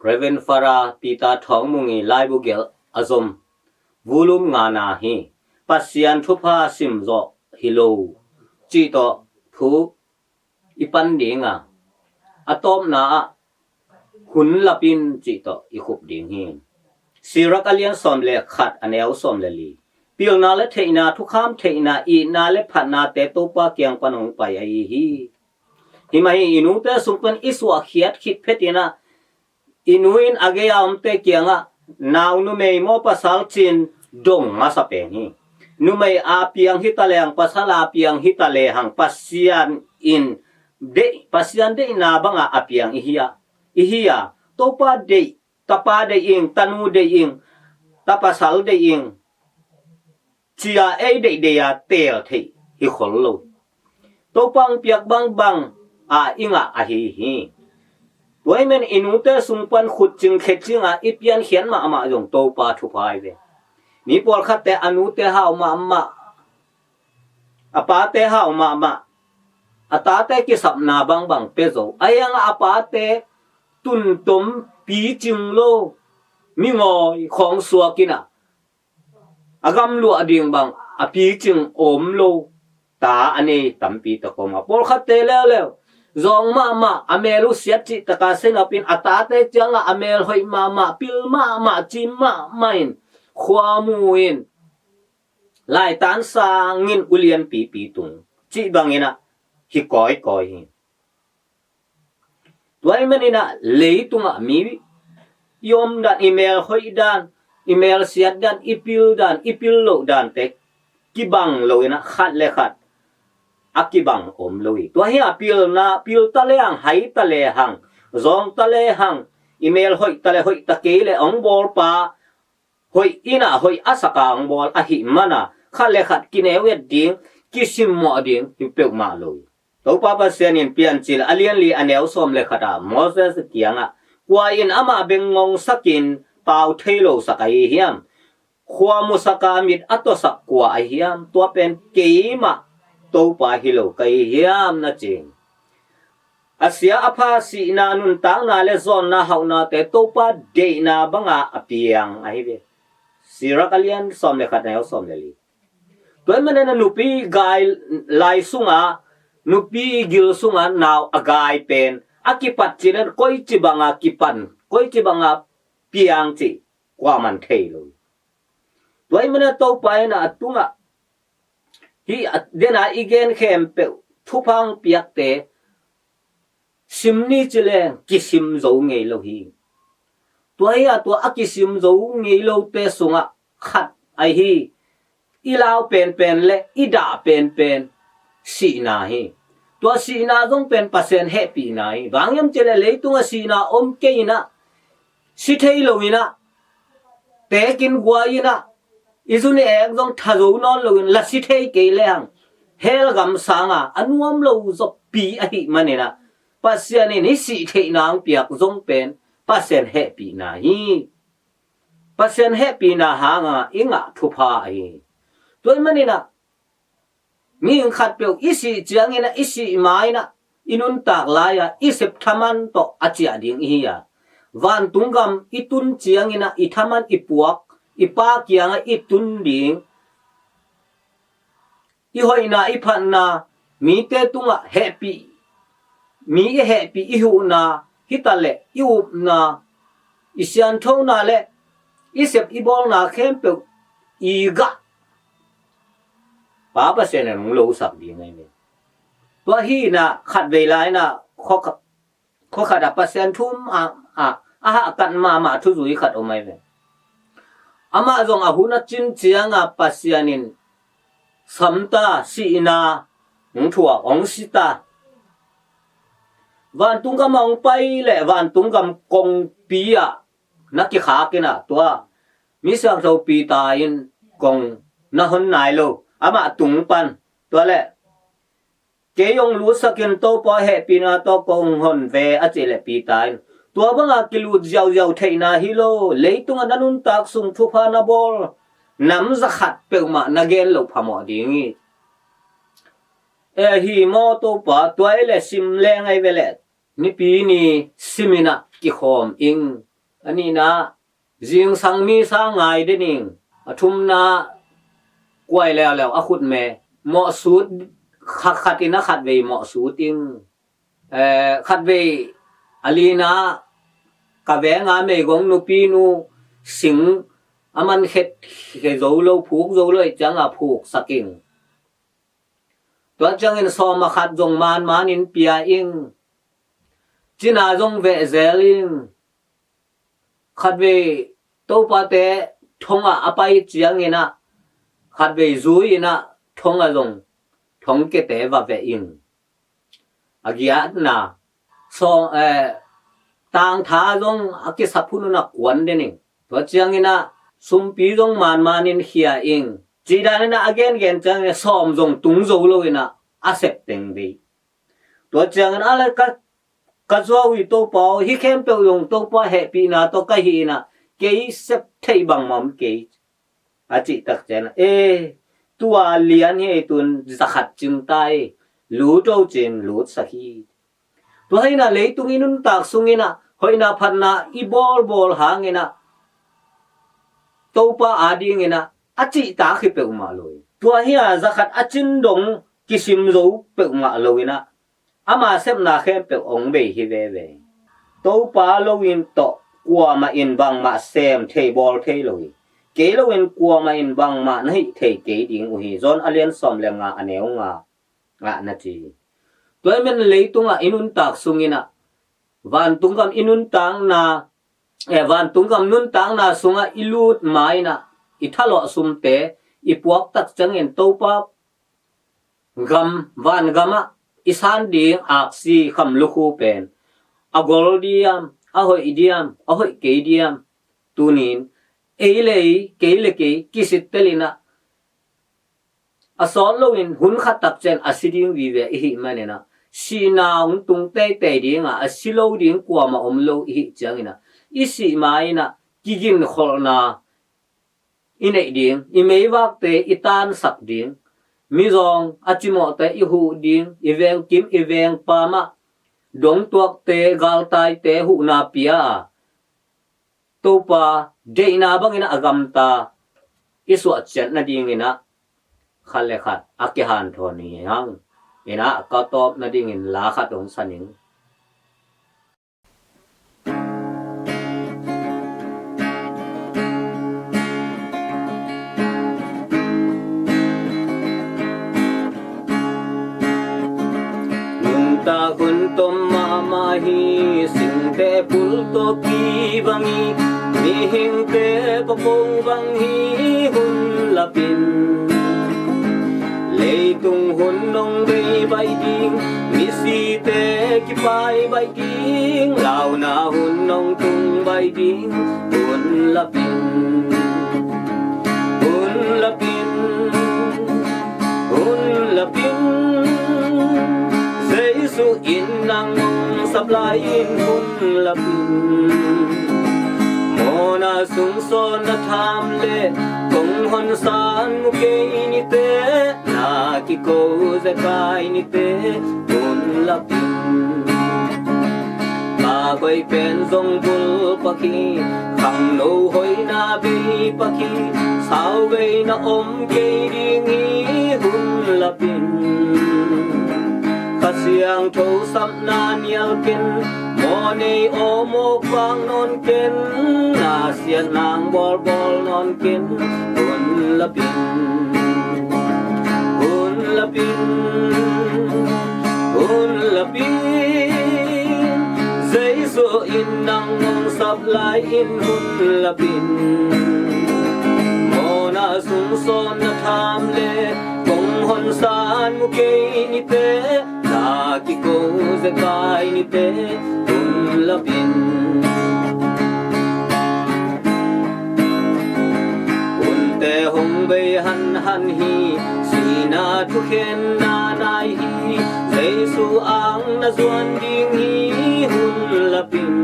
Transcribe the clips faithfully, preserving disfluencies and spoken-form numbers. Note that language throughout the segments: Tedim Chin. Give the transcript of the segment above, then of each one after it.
Reverend Father Peter Thawng Mung i laibu gelh a zom, volume ngana hi. Pasian thupha sim zawh hi lo cih tawh thu i pan ding a, a tawpna ah hun lapin cih tawh i khup ding hi. Sirak a lian sawm le khat, a neu sawm le li. Pilna le theihna, thukham theihna, itna le phatnate Topa kiang pan hong pai ahi hi. Hi mah hi, i nute sung pan i suahkhiat khit phetin ah, i nu in a gei a omte kiangah, nau numei maw pasal ci-in dong masa pen hi. Numei a piang hi ta lehang, pasal a piang hi ta lehang, Pasian in deih, Pasian deihna bangah a piang i hi a, i hi a, Topa deih, tapa deih ing, tanu deih ing, tapasal deih ing, ci-a ei deihdeih a teel theih hi khol lo. Topa hong piak bangbang a i ngah ahi hi. Tua ahih manin i nute sung pan khutcing khetcing a i piankhiat mahmah zong Topa thupha hi ve. Mi pawlkhatte a nute hau mahmah, a pate hau mahmah, a tate kisapna bangbang pia zo. Ahi hangah a pate tuntom picing lo, mingawi khawng suak in ah, a gamluah ding bang a picing om lo ta a nei tampi tak om a, pawlkhatte leuleu zawng mahmah, a mel uh siat cih taka seinapin a tate ciangah a mel hoih mahmah, pil mahmah, cim mahmah in, khua mu in, laitan sangin ulian pipi tung cih bangin ah hi kawikawi hi. Tua ahih manin ah leitungah mi i om dan, i mel hoih dan, i mel siat dan, i pil dan, i pil loh dante kibang lo in ah, khat le khat a kibang om lo hi. Tua hi a, pilna, pil ta lehang, hai ta lehang, zawng ta lehang, i mel hoih ta le hoih ta kei le hong bawlpa hoih in ah hoih a saka hong bawl ahih mana, khat le khat kineu et ding, kisimmawh ding hi peuhmah lo hi. Topa Pasian in Piancil a lian li, a neu sawm le khat ah Moses kiangah, kua in amah bengngong sakin pau thei lo sak ahi hiam? Khua mu saka mit a tawsak kua ahi hiam? Tua pen keimah Topa hi lo ka hi hiam, na ci. A sia a pha, sihna, nuntakna le zawnna hauhnate Topa deihna banga a piang ahi ve. Sirak a lian sawm le khat, a neu sawm le li. Tua ahih manin a nupi gai lai sunga, nupi gil sunga nau a gai pen a kipat cih leh koici banga kipan, koici banga piang cih kuaman thei lo. Tua ahih manin a Topa in a tungah hih a dena i gen khempeuh thupha hong piakte sim ni ci leng kisim zo ngei lo hi. Tua hi a, tua a kisim zo ngei lote sungah khat ahi, i lau penpen le i dah penpen sihna hi. Tua sihna zong pen Pasian hehpihna hi. Bang hiam cih leh leitungah sihna om kei in ah, si thei lo in ah, tekin guai in ah, i zun i ek zong tha zo nawn loin la si thei kei lehang, hell gam sanga a nuam lo zawpi ahih manin ah, Pasian in hih sih theihna hong piak zong pen Pasian hehpihna hi. Pasian hehpihna hanga i ngah thupha ahi hi. Tua ahih manin ah, mihing khatpeuh i sih ciangin ah, i sih ma-in ah, i nuntak lai-a i sep thaman tawh a ciah ding i hi a, vantung gam i tun ciangin ah i thaman i puak, i Pa kiangah i tun ding, i hoihna, i phatna, mite tungah hehpih, mi i hehpih, i huhna, hi ta leh i upna, i sianthona le i sep i bawlna khempeuh i gah Pa Pasian in hong losak ding ahi hi. Tua hi in ah, khatvei lai in ah, khua kha-, khua khat ah Pasian thu-um a, a, a hahkat mahmah thuzui khat om ahi ve. Amah zong a hun a cin cianga Pasian in, sam ta, sihna hong thuak, hong si ta. Vantung gam a hong pai leh vantung gam kongpi ah na kikhak in ah, tua mi siangtho Peter in kong na hon nai lo, amah tung pan, tua leh kei hong lutsak in, Topa hehpihna tawh kong hon ve, a cih leh Peter in, tua banga kilut ziauziau theihna hi lo, leitungah na nuntak sung thupha na bawl nam zakhat peuhmah na gen loh phamawh ding hi. E, hi maw Topa, tua hi leh sim leng ahi ve leh, Nipi ni sim in ah kikhawm ing. A nihna, zingsang misa ngai den ing. A thumna, kuai leuleu a khutme. Mawhsut, khat khat in a khatvei mawhsut ing. Eh, khatvei a lina, ka venga meigong nupinu sing a man khet khe zo lo, phuk zo lo ih cianga phuksak ing. Tua ciangin sawm a khat zong manmanin pia ing. Cina zong vehzel ing. Khatvei topate thongah a pai cianginah, khatvei zui inah thongah zong thongkiate va veh ing. A giatna, sawm, eh, tangtha zong a kisap hun unah kuan den ing. Tua cianginah sumpi zong manmanin khia ing. Cidaninah a gengen ciangin sawm zong tung zo loinah a sep teng vei. Tua ciangin a le ka, ka zuau ih Topa aw, hih khempeuh zong Topa hehpihna tawh ka hih inah, kei sep theih bangmah om kei. A cih tak ciangin, e, tua lian hi ei, tun zakhat cingta ei, lut o cin lutsak hi. Tua hi inah leitung i nuntak sunginah hoihna phatna i bawlbawl hanginah Topa adinginah a cihtak hi peuhmah lo hi. Tua hi a zakhat a cin dong kisim zo peuhmah loinah ama sepna khempeuh hong bei hi veve. Topa loin tawh kuamah in bangmah sem thei bawl thei lo hi. Kei loin kuamah in bangmah na hih thei kei ding uh hi. John a lian sawm le nga a neu nga, ngah na ci hi. Tua hi men leitungah i nuntak sunginah vantung gam i nuntakna, eh, vantung gam nuntakna sungah i lut mainah i thalawh sumte i puak tak ciangin Topa gam, vangamah i san ding aksi kham lukhu pen a gol diam, a hoih diam, a hoih kei diam? Tunin ei le ei, kei le kei kisittelinah a sawt loin hun khat tak ciang a si ding vive i hih maninah, sihna hong tung teitei dinga a si lo ding kuamah om lo i hih cianginah, i sih mainah kiginkholhna i neih ding, i meivakte i tansak ding, mizawng a cimawhte i huh ding, i vengkim i vengpamah dongtuakte galtaite huhna pia a, Topa deihna bangin a gamta i suahciat nadinginah khat le khat a kihanthawn hi hang. Inah ka tawp nadingin la khat hong sa ning. Nuntak hun tom mahmah hi, singte pul tawh kibang hi, mihingte papo bang hi, hun lapin. Leitung hun nong bei baih ding, misite kipai baih ding, launa hun nong tung baih ding, hun lapin. Hun lapin, hun lapin, Jesu in nang hong sap lai-in hun lapin. Mawhna sung sawn na tham le kong honsan mu kei nite, na kiko zekai nite, hun lapin. Ka koi pen zong bul pak hi, khangno hoihna bei pak hi, sau bei na om kei ding hi, hun lapin. Kha Siangtho sapna nial ken, mawhnei aw mawk vak nawn ken, na siat nang bawlbawl nawn ken, hun lapin. Hun lapin, hun lapin, Jesu in nang hong sap lai-in hun lapin. Mawhna sung sawn na tham le kong honsan mu kei nite, na kiko zekai nite, hun lapin. Hunte hong bei hanhan hi, sihna thukhenna nai hi, Jesu ang na zuan ding hi, hun lapin.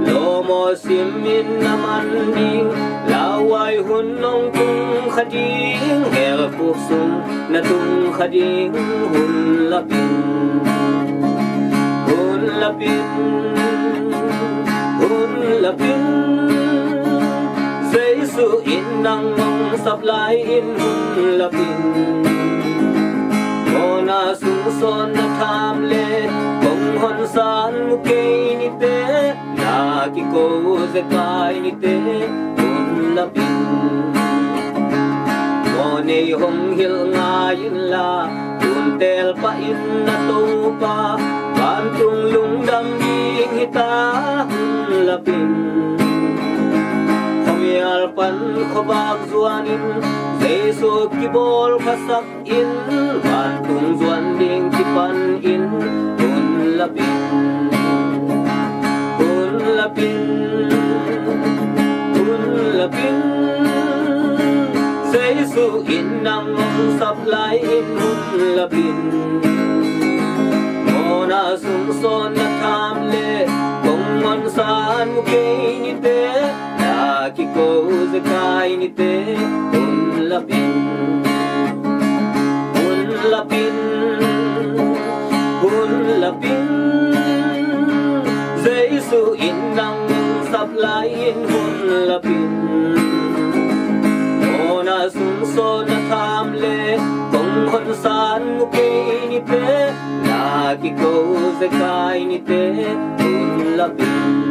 Lawm aw simin na man ding, lauhuai hun nong tung kha ding, helpuk sung na tung kha ding, hun lapin. Hun lapin, Hun lap in, Jesu in nang hong sap lai-in hun lap in. Mawhna sung sawn na tham leh kong honsa mu kei ni teh, na kiko zekai ni teh, hun lap in. Mawhnei hong hilh ngai inla, tun teel pah in na Topa, vantung lungdam ding hi ta, hun lap in. Khuamial pan khuavak zuan in, Jesu kibawl khasak in, vantung zuan ding kipan in, hun lap in. Hun lap in, hun lap in, Jesu in nang hong sap lai-in hun lap in. Mawhna sung sawn na tham leh kong honsa mu kei ni teh, na kiko zekai ni teh, hun lap in. Hun lap in, hun lap in, Jesu in nang sap lai-in hun lap in. Mawhna sung sawn na tham leh kong honsa mu kei ni teh, na kiko zekai ni teh, hun lap in.